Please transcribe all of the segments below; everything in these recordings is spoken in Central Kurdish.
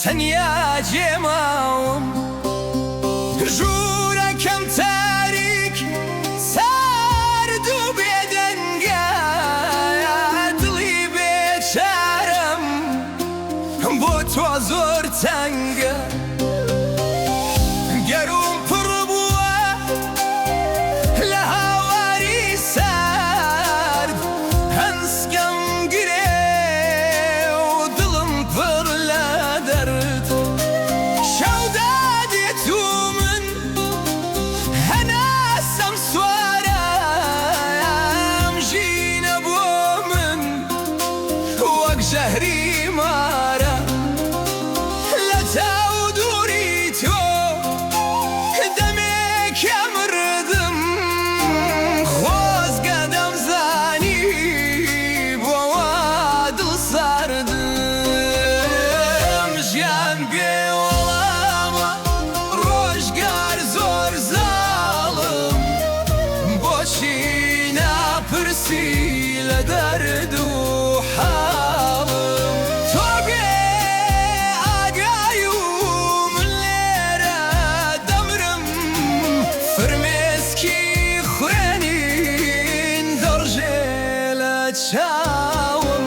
تەنیا جێماوم. ژوورەکەم تاریک سارد و بێدەنگە، دڵی بێچارەم بۆ تۆ زۆر تەنگە. گەروم پڕ بووە لە هاواری سارد، هەنسکەم گرێ و دڵم پڕ لە دەرد. شەو دادێت و من هەناسەم سوارە، ئەم ژینە بۆ من وەک ژەهری مارە. لە چاو دووری تۆ دەمێکە مردم، خۆزگە دەمزانی بۆ وا دڵساردم. ژیان بێ وەڵامە، ڕۆژگار زۆر زاڵم، بۆچی ناپرسی لە دەرد و حاڵم؟ تۆ بێ ئاگای و من لێرە دەمرم، فرمێسکی خوێنین دەڕژێ لە چاوم.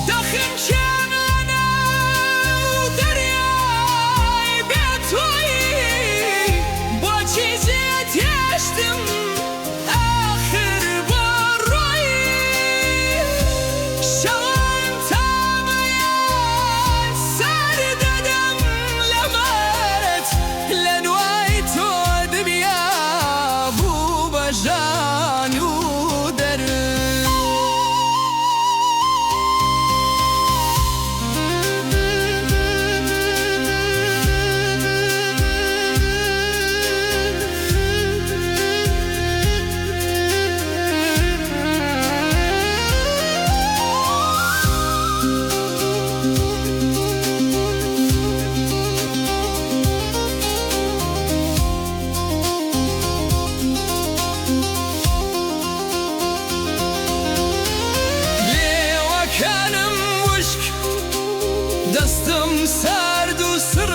دەخنکێم لەناو دەریای بێ تۆیی، بۆچی جێت هێشتم ئاخر بۆ ڕۆیی؟ شەوان تامەیان سەر دەدەم لە مەرد، لە نوای تۆ دنیا بوو بە ژان و دەرد. لێوەکانم وشک، دەستم سارد و سڕ.